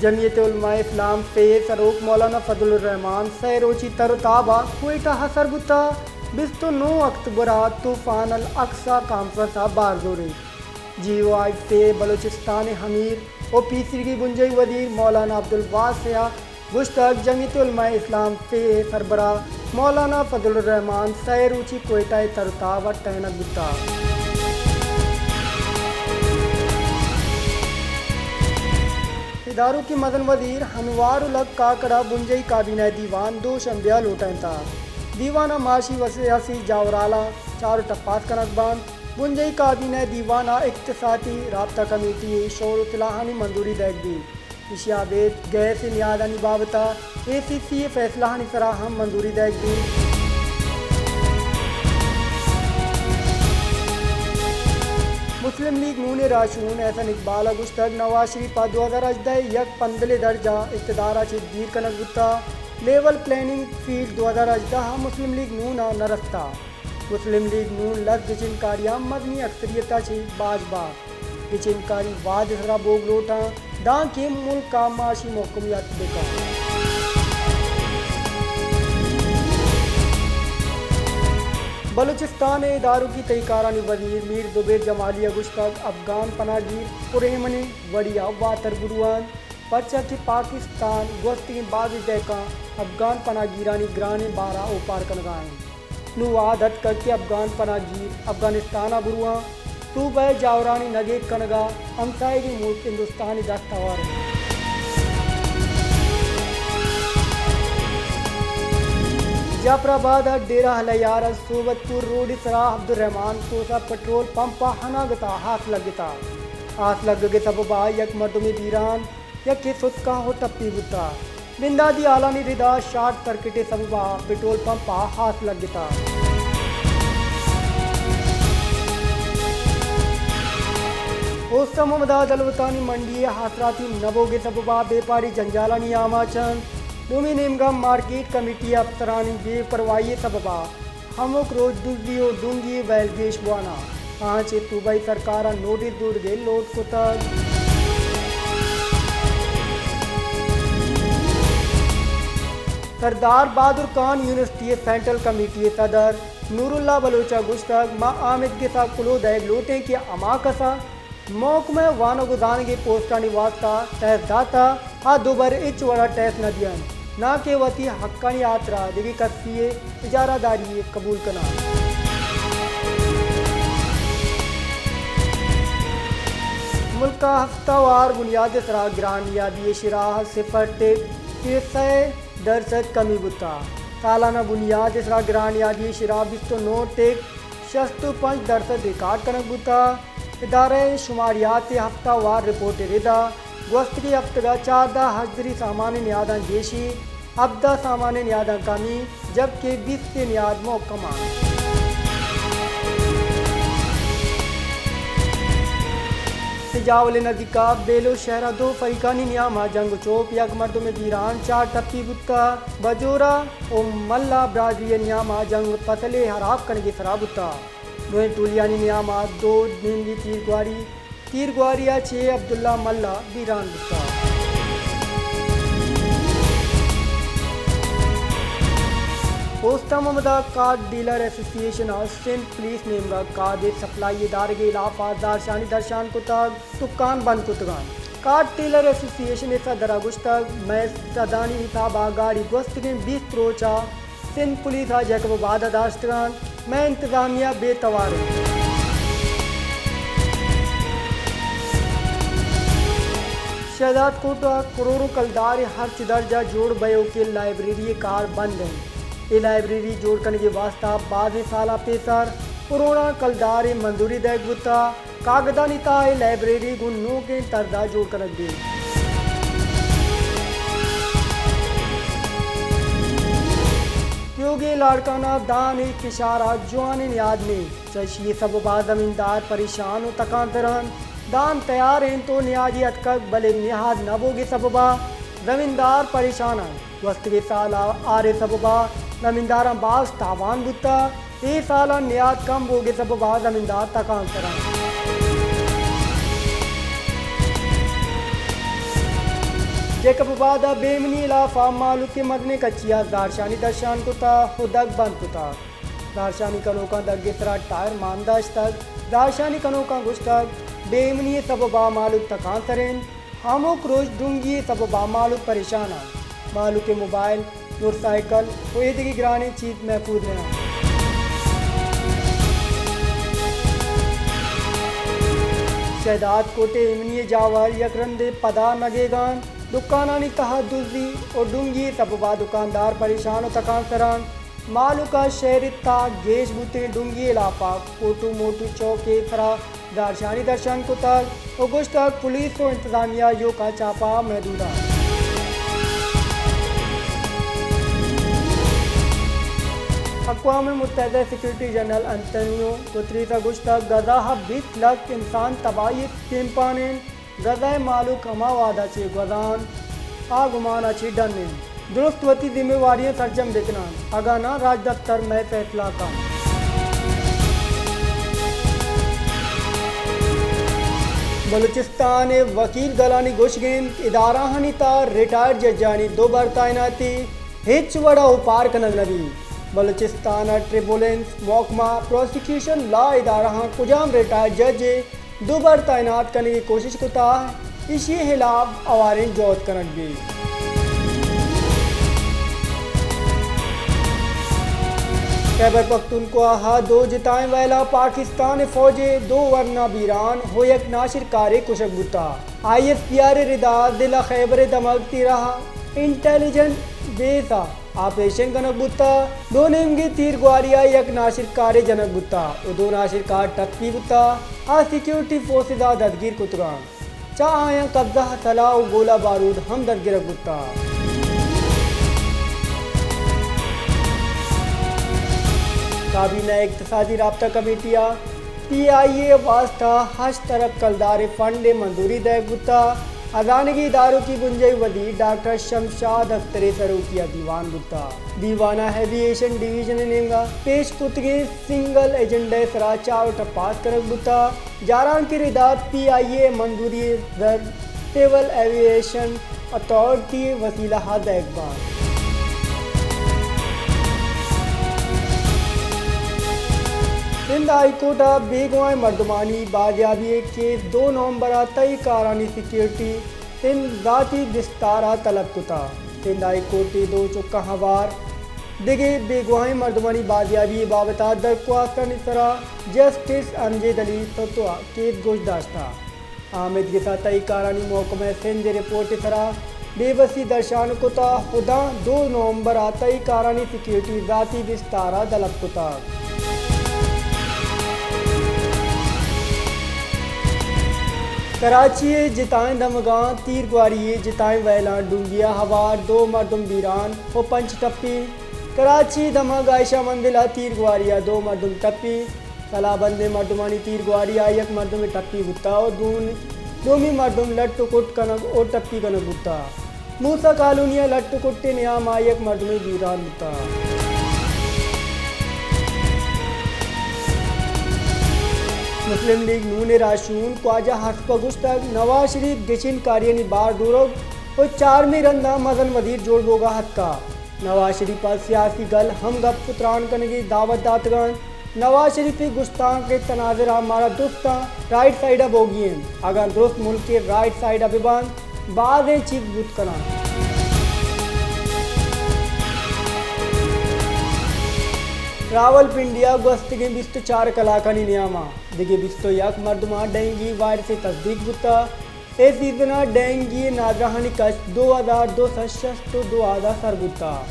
جمعیت علماء اسلام فے ءِ سروک مولانا فضل الرحمان سئے روچی تر ءُ تاب ءَ کوئٹہ ءَ سر بوتہ۔ بیست ءُ نو اکتوبر ءَ طوفان الاقصی کانفرنس ءَ بار زوریت۔ جی او آئی فے ءِ بلوچستان ءِ امیر ءُ پیسریگیں بنجاہی وزیر مولانا عبدالواسع ءَ گوشتگ، جمعیت علماء اسلام فے ءِ سربراہ مولانا فضل الرحمان سئے روچی کوئٹہ ءِ تر ءُ تاب ءَ ٹہینگ بوتہ۔ ادارکی مزن وزیر انوار الحق کاکڑ ءَ بنجاہی کابینہ ءِ دیوان دوشنبے ءَ لوٹائینتہ۔ دیوان ءَ معاشی و سیاسی جاورالاں چار ءُ ٹپاس کنگ بنت۔ بنجاہی کابینہ ءِ دیوان ءَ اقتصادی رابطہ کمیٹی ءِ شور ءُ سلاہانی منظوری دئیگ بیت۔ ایشی ءَ ابید گیس ءِ نیادانی بابت ءَ اے سی سی ءِ فیصلہانی سرا ہم منظوری دئیگ بیت۔ مسلم لیگ نون ءِ راہشون احسن اقبال ءَ گوشتگ، نواز شریف ءَ دو ہزار ہژدہ ءِ یک پندل ءِ درجہ اقتدار ءَ چہ دیر کنگ بوتہ۔ لیول پلیننگ فیلڈ دو ہزار ہژدہ ءَ مسلم لیگ نون ءَ نہ رستہ۔ مسلم لیگ نون لس گچینکاریاں مزنیں اکثریت ءَ چہ باج بات۔ گچینکاری وہد ءِ سرا بوگ لوٹاں، دانکہ ملک ءَ معاشی محکمیت بہ کنت۔ بلوچستان ءِ ادارکی تہی کارانی وزیر میر زبیر جمالی ءَ گوشتگ، افغان پناہ گیر پرایمنیں وڑے ءَ واتر برو انت، پرچا کہ پاکستان گوستگیں بازیں دہکاں افغان پناہ گیرانی گرانیں بار ءَ اوپار کنگ ءَ انت۔ نوں وہد اتکگ کہ افغان پناہ گیر افغانستان ءَ برواں، صوبہ ءِ جاورانی نگیگ کنگ ءَ ہمساہگیں ملک ہندوستان ءِ دست ہوار انت۔ جعفر آباد ءِ ڈیرہ الہیار ءِ صحبت پور روڈ ءِ سرا عبدالرحمان کھوسہ پٹرول پمپ ءَ اناگت ءَ آس لگتہ۔ آس لگگ ءِ سبب ءَ یک مردمے بیران، یکے ستکہ ءُ ٹپی بوتہ۔ بنداتی ہالانی ردا شارٹ سرکٹ ءِ سبب ءَ پٹرول پمپ ءَ آس لگتہ۔ اوستہ محمد ءَ دلوتانی منڈی ءِ آسراتی نہ بوگ ءِ سبب ءَ بیپاری جنجالانی آماچ انت۔ دومی نیمگ ءَ مارکیٹ کمیٹی ءِ افسرانی بے پرواہی ءِ سبب ءَ ہمک روچ دزی ءُ ڈونگی ءِ ویل گیش بوان انت۔ آہاں چہ صوبائی سرکار ءَ نوٹس زورگ ءِ لوٹ کتگ۔ سردار بہادر خان یونیورسٹی ءِ سینٹرل کمیٹی ءِ صدر نور اللہ بلوچ ءَ گوشتگ، ما آمید گس ءَ کلوہ دئیگ لوٹیں کہ ہما کس ءَ محکمہ ءِ وانگ ءُ زانگ ءِ پوسٹانی واستہ ٹیسٹ داتہ، آ دوبر ہچ وڑ ءَ ٹیسٹ نہ دینت، ناں کہ وتی حقانی ہاترا دگہ کسی ءِ اجارہ داری ءَ قبول کناں۔ ملک ءَ ہفتہ وار بنیاد ءِ سرا گران نیادی ءِ شرح ءَ صفر ٹک سی درسد کمی بوتہ۔ سالانہ بنیاد ءِ سرا گران نیادی ءِ شرح بیست ءُ نو ٹک شست ءُ پنچ درسد ریکارڈ کنگ بوتہ۔ ادارہ شماریات ءِ ہفتہ وار رپورٹ ءِ ردا گوستگیں ہفتگ ءَ چاردہ ہژدری سامانیں نیاداں گیشی، ہبدہ سامانیں نیاداں کمی، جبکہ بیست ءِ نیاد محکم انت۔ سجاول ءِ نزیک ءَ بیلو شہر ءَ دو فریقانی نیام ءَ جنگ ءُ چوپ، یک مردمے بیران، چار ٹپی بوتہ۔ بجورہ ءُ ملا برادری ءِ نیام ءَ جنگ فصل ءِ ہراب کنگ ءِ سرا بوتہ۔ دوئیں ٹولیانی نیام ءَ دو نیمگی تیرگواری، تیرگواری ءَ چہ عبداللہ ملا بیران بوتہ۔ اوستہ محمد ءَ کارڈ ڈیلر ایسوسی ایشن ءَ سندھ پولیس نیمگ ءَ کارڈ ءِ سپلائی ءِ دارگ ءِ ہلاپ ءَ زہرشانی درشان کتگ، دکان بند کتگ انت۔ کارڈ ڈیلر ایسوسی ایشن ءِ صدر ءَ گوشتگ، مئے سدانی حساب ءَ گاڑی گوستگیں بیست روچ ءَ سندھ پولیس ءَ جیکب آباد ءَ داشتگ انت، مئے انتظامیہ بے توار انت۔ شہداد کوٹ ءَ کروڑوں کلدار ءِ ہرچ درج ءَ جوڑ بئیوکیں لائبریری ءِ کار بند انت۔ اے لائبریری جوڑ کنگ ءِ واستہ بازیں سالاں پیسر کروڑاں کلدار ءِ منظوری دئیگ بوتہ۔ کاگدانی تہا اے لائبریری گوں نوکیں طرز ءَ جوڑ کنگ بیت۔ تیوگیں لاڑکاناں دان ءِ کشار ءَ جوانیں نیاد نیست، چہ ایشی ءِ سبب ءَ زمیندار پریشان ءُ تکانسر انت۔ دان تیار انت ءُ نیادی اتکگ، بلے نیاد نہ بوگ ءِ سبب ءَ زمیندار پریشان انت۔ گوستگیں سال ءَ ہار ءِ سبب ءَ زمینداراں باز تاوان بوتہ۔ اے سال ءَ نیاد کم بوگ ءِ سبب ءَ زمیندار تکانسر انت۔ چیک اپ ءَ بعد ءَ بے امنی ءِ ہلاف ءَ مہلوک ءَ مزنیں کچی ءَ زہرشانی درشان کتگ ءُ دگ بند کتگ۔ زہرشانی کنوکاں دگ ءِ سرا ٹائر مان داشتگ۔ زہرشانی کنوکاں گوشتگ، بے امنی ءِ سبب ءَ مہلوک تکانسر انت۔ ہمک روچ ڈونگی ءِ سبب ءَ مہلوک پریشان انت۔ مہلوک ءِ موبائل، موٹر سائیکل ءُ ایدگہ گرانیں چیز محفوظ نہ انت۔ شہداد کوٹ ءِ ایمنی ءِ جاور یک رندے پدا نگیگ ءَ انت۔ دکانانی تہا دزی ءُ ڈونگی ءِ سبب ءَ دکاندار پریشان ءُ تکانسر انت۔ مہلوک ءَ شہر ءِ تاک گیش بوتیں۔ ڈونگی ءِ ہلاپ ءَ کوٹو موٹو چوک ءِ سرا زہرشانی درشان کتگ ءُ گوشتگ، پولیس ءُ انتظامیہ ایوک ءَ چاپہ ءَ محدود انت۔ اقوام متحدہ ءِ سیکورٹی جنرل انتونیو گتریس ءَ گوشتگ، غزہ ءَ بیست لکھ انسان تباہی ءِ کیمپان انت۔ غزہ ءِ مہلوک ہما وہد ءَ چہ گوزان ءُ گمان ءَ چہ ڈن انت۔ درست وتی ذمہ واریاں سرجم بہ کن انت، اگاں ناں راجدپتر مئے فیصلہ کنت۔ بلوچستان ءِ وکیل گلانی گوشگ انت، ادارہانی تہا ریٹائرڈ ججانی دوبر تعیناتی ہچ وڑ ءَ اوپار کنگ نہ بیت۔ بلوچستان ءِ ٹریبونلز، محکمہ، پراسیکیوشن، لا ادارہاں کجام ریٹائرڈ جج ءِ دوبر تعینات کنگ ءِ کوشش کتہ، ایشی ءِ ہلاپ ہواریں جہد کنگ بیت۔ خیبر پختونخوا ءَ دو جتائیں ویلاں پاکستان ءِ فوج ءِ دو ورنا بیران ءُ یک ناشرکارے کشگ بوتہ۔ آئی ایس پی آر ءِ ردا ضلع خیبر ءِ دمگ تیرہ ءَ انٹیلیجنس بیس ءَ آپریشن کنگ بوتہ۔ دو نیمگی تیرگواری ءَ یک ناشرکارے جنگ بوتہ ءُ دو ناشرکار ٹپی بوتہ۔ آ سیکورٹی فورسز ءَ دزگیر کتگ انت۔ چہ آیاں قبضہ اسلحہ ءُ گولہ بارود ہم دزگرگ بوتہ۔ کابینہ اقتصادی رابطہ کمیٹی ءَ پی آئی اے ءِ واستہ ہشت ارب کلدار ءِ فنڈ ءِ منظوری دئیگ بوتہ۔ ہزانگی ادارکی بنجاہی وزیر ڈاکٹر شمشاد اختر ءِ سروکی ءَ دیوان بوتہ۔ دیوان ءَ ایوی ایشن ڈویژن ءِ نیمگ ءَ پیش کتگیں سنگل ایجنڈا ءِ سرا چار ووٹ پاس کنگ بوتہ۔ جارانکی ردا پی آئی اے ءِ منظوری ءِ زر سول ایوی ایشن اتھارٹی ءِ وسیلہ ءَ دئیگ بنت۔ سندھ ہائی کورٹ ءَ بیگواہیں مردمانی بازیابی ءِ کیس دو نومبر ءَ تئی کارانی سیکورٹی سندھ ذاتی بستار ءَ طلب کتہ۔ سندھ ہائی کورٹ ءِ دو چکاں ہوار دگہ بیگواہیں مردمانی بازیابی ءِ بابت ءَ درخواستانی سرا جسٹس امجد علی ستوا کیس گوش داشتہ۔ آ ہمدگس ءَ تئی کارانی محکمہ سندھ ءِ رپورٹ ءِ سرا بے وسی درشان کتہ ءُ داں دو نومبر ءَ تئی کارانی سیکورٹی ذاتی بستار ءَ طلب کتگ۔ کراچی ءِ جتائیں دمگاں تیرگواری ءِ جتائیں ویلاں، ڈونگی ءَ ہوار دو مردم بیران ءُ پنچ ٹپی۔ کراچی دمگ عائشہ منزل ءَ تیرگواری ءَ دو مردم ٹپی۔ سلاہ بندیں مردمانی تیرگواری ءَ یک مردمے ٹپی بوتہ ءُ دون-، دومی مردم لٹ ءُ کٹ کنگ ءُ ٹپی کنگ بوتہ۔ موسی کالونی ءَ لٹ ءُ کٹے نیام ءَ یک مردمے بیران بوتہ۔ مسلم لیگ نون ءِ راہشون خواجہ حسب ءَ گوشتگ، نواز شریف گچین کاریانی بار زورگ ءُ چارمی رند ءَ مزن وزیر جوڑ بوگ ءَ اتکہ۔ نواز شریف ءَ سیاسی گل ہم گپ ءُ تران کنگ ءِ دعوت داتگ انت۔ نواز شریف ءِ گوشتانک ءِ تناظر ءَ مارا درستاں رائٹ سائیڈ ءَ بوگی انت۔ اگاں درست ملک ءِ رائٹ سائیڈ ءَ بہ بنت، بازیں چیز بوت کناں۔ راولپنڈی ءَ گوستگیں بیست ءُ چار کلاکانی نیام ءَ دگہ بیست ءُ یک مردماں ڈینگی وائرس ءِ تصدیق بوتہ۔ اے سیزن ءَ ڈینگی ءِ نادراہانی کچ دو ہزار دو سد شست ءُ دو ءَ سر بوتہ۔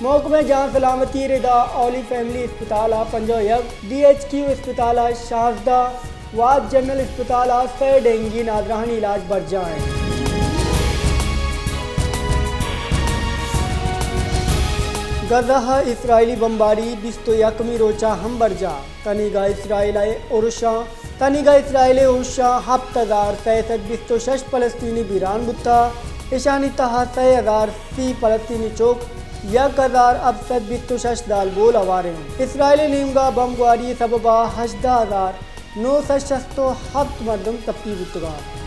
محکمہ جان سلامتی ءِ ردا ہولی فیملی اسپتال ءَ پنجاہ ءُ یک، ڈی ایچ کیو اسپتال ءَ شانزدہ، واد جنرل اسپتال ءَ سئے ڈینگی نادراہانی علاج برجاہ انت۔ غزہ ءَ اسرائیلی بمباری بیست ءُ یکمی روچ ءَ ہم برجاہ۔ تنیگا اسرائیل ءِ ارشاں، تنیگا اسرائیل ءِ ارشاں ہپت ہزار سئے سد بیست ءُ شش فلسطینی بیران بوتہ۔ اشانی تہا سئے ہزار سی فلسطینی چک، یک ہزار ہپت سد بیست ءُ شش زالبول ہوار انت۔ اسرائیل ءِ نیمگ ءَ بمبگواری ءِ سبب ءَ ہژدہ ہزار نو سد شست ءُ ہپت مردم ٹپی بوتگ انت۔